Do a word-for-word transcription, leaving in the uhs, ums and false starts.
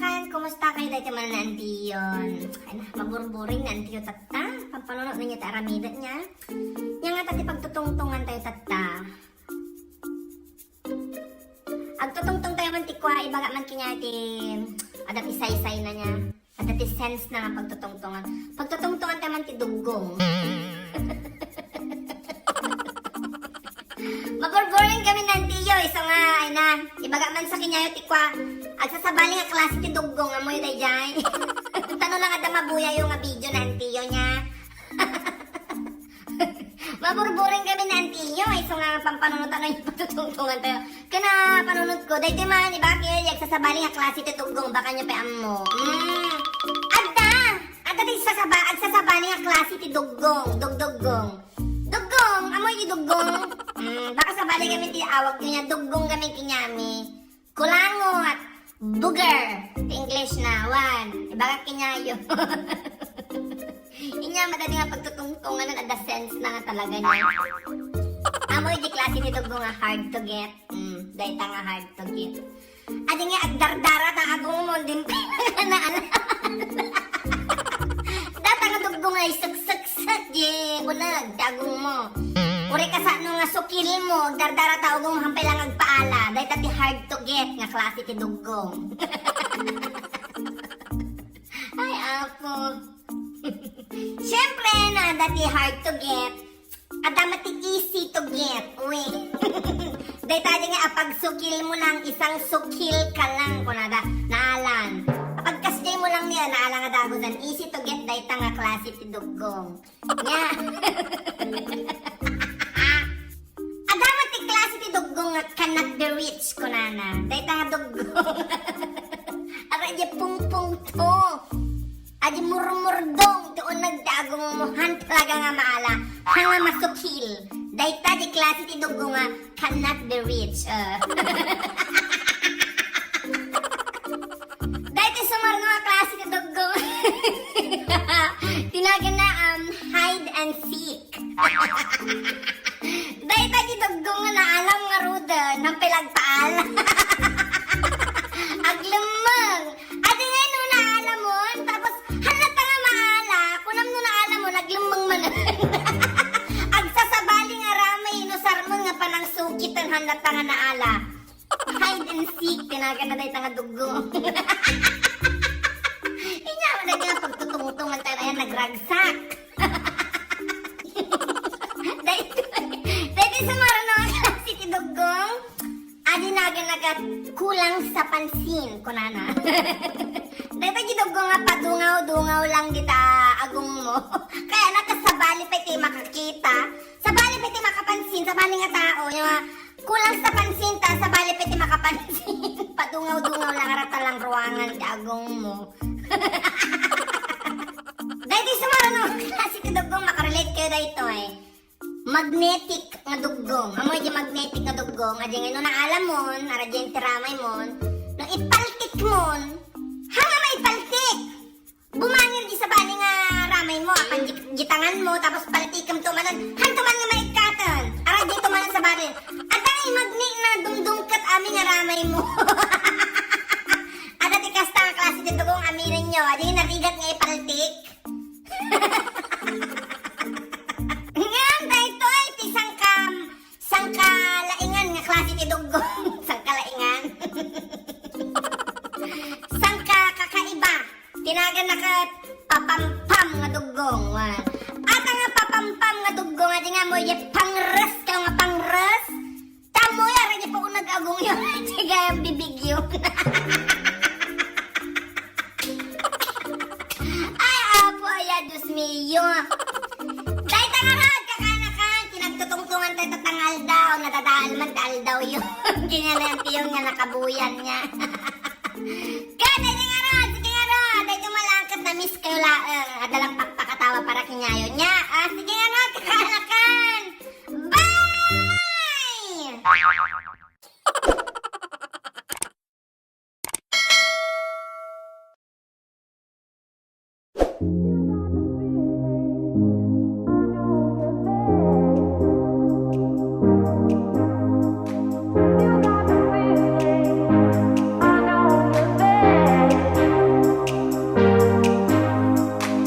Kan, kumusta kayo daytoy man ni Antiyon? Ay na, maburburing ni Antiyo tatta. Pampanunot ninyo ti aramiden niya. Nya nga ta ti pagtutungtungan tayo tatta. Agtutungtong tayo man ti kua, ibaga man kanya ti adda ti saysay na niya. Adda ti sense na nga pagtutungtungan. Pagtutungtungan tayo man ti duggong. Maburburing kami ni Antiyo, isu nga, ay na, ibaga man sa kinyayo ti kua, agsasabali nga klase ti duggong, amoy dayjay. Tano lang adda mabuyayo nga video ni Antiyo niya. Maburburing kami ni Antiyo, isu nga pampanunutan nga pagtutungtungan tayo. Kana panunot ko, daytoy man, ibaga kayo, agsasabali nga klase ti duggong, baka nyo pa ammo. Mm. Adda! Adda ti sasaba-, agsasabali nga klase ti duggong, dugduggong. Duggong, amoy ti duggong. Mm, baka sabali kami ti awag nyo niya, duggong kami kinyami. Kulangot, booger, ti English na, wan. Ibaga kinyayo. Inya, madali nga pagtutungtungan, adda sense na nga talaga niya. Amoy di klase ti duggong nga hard to get. Mm, dayta nga hard to get. Adi nga agdardara ta agumon din pinanaan. Data nga duggong ay saksaksaksak, di kunag, ti agumon. Uri kasano nga sukil mo, agdardara ta agumon, hampay lang agpaala. Dayta ti hard to get nga klase ti duggong. Ay, apo. Siyempre, na, dati hard to get. Adda met ti easy to get. Uy. Dayta di nga, apag sukil mo lang, isang sukil ka lang, kunada, naalan. Apag kasjay mo lang niya, naalan nga dagusan. Easy to get, dayta nga klase ti duggong. Nya. Adda met ti klase ti duggong nga cannot be reached, kunana. Dayta nga duggong. Aray, di pungpung to. Adi murmurdong ti uneg ti agumon, han talaga nga maala, han nga masukil. Dayta di klase ti dugo nga cannot be reached. Ah. Dayta sumarno nga klase ti dugo. Tinaganna, um, hide and seek. Dayta ti dugo nga naalam ngaruden, han pay la agpaala. Aglemmeng. Adi ngay no naalamon, tapos han latta nga maala, kunam no naalamon, aglemmeng manen. Agsasabali nga ramay, inusarmon nga panangsukiten han latta nga naala. Hide and seek, tinaganna dayta nga dugo. Inya, wala nga pagtutungtungan tayo, ayan, nagragsak. Dayta, dayta sumarno nga klase ti dugo. Adi naganna ket kulang sa pansin, kunana. Dayta ti dugo nga padungaw-dungaw lang dita agumon. Kaya nakasabali pay ti makakita. Sabali pay ti makapansin, sabali nga tao, nga kulang sa pansin ta, sabali pay ti makapansin. Padungaw-dungaw lang, arata lang ruangan ti agumon. Dayta sumarno nga klase ti dugo, makarelate kayo daytoy. Magnetic nga dugo. Amoy di magnetic nga dugo, nga di nga no naalamon, ara di ti ramaymon, no ipaltikmon, han nga maipaltik. Bumangir di sabali nga ramaymo, apan di, di tanganmo, tapos paltikem to manen, han to man nga maikkaten. Ara di to manen sabali. Adda nga imagni nga dumdumket amin nga ramaymo. Adda ti kasta nga klase ti dugo nga aminenyo, adi narigat nga ipaltik. Ngem daytoy ti sangka-, sangkalaingan nga klase ti dugo. Sangkalaingan. Sangkakakaiba. Tinaganna ket papampam nga dugo. Wa. Adda nga papampam nga dugo nga di nga mo, ye, pangres ka nga pangres. Tammo ya, ara di pa uneg agumon, ti gayam bibigyo. Ay, apo, ay, Diyos mio. Dayta ngarud, kakanakan, ti nagtutungtungan tayo tatang aldaw, nadadaal man ti aldaw yun. Di nga na yung tiyo nga nakabuyan niya. Kada di ngarud, sige ngarud, dayta malangkat na miss kayo laeng, adda lang pakpakatawa para kinyayo niya.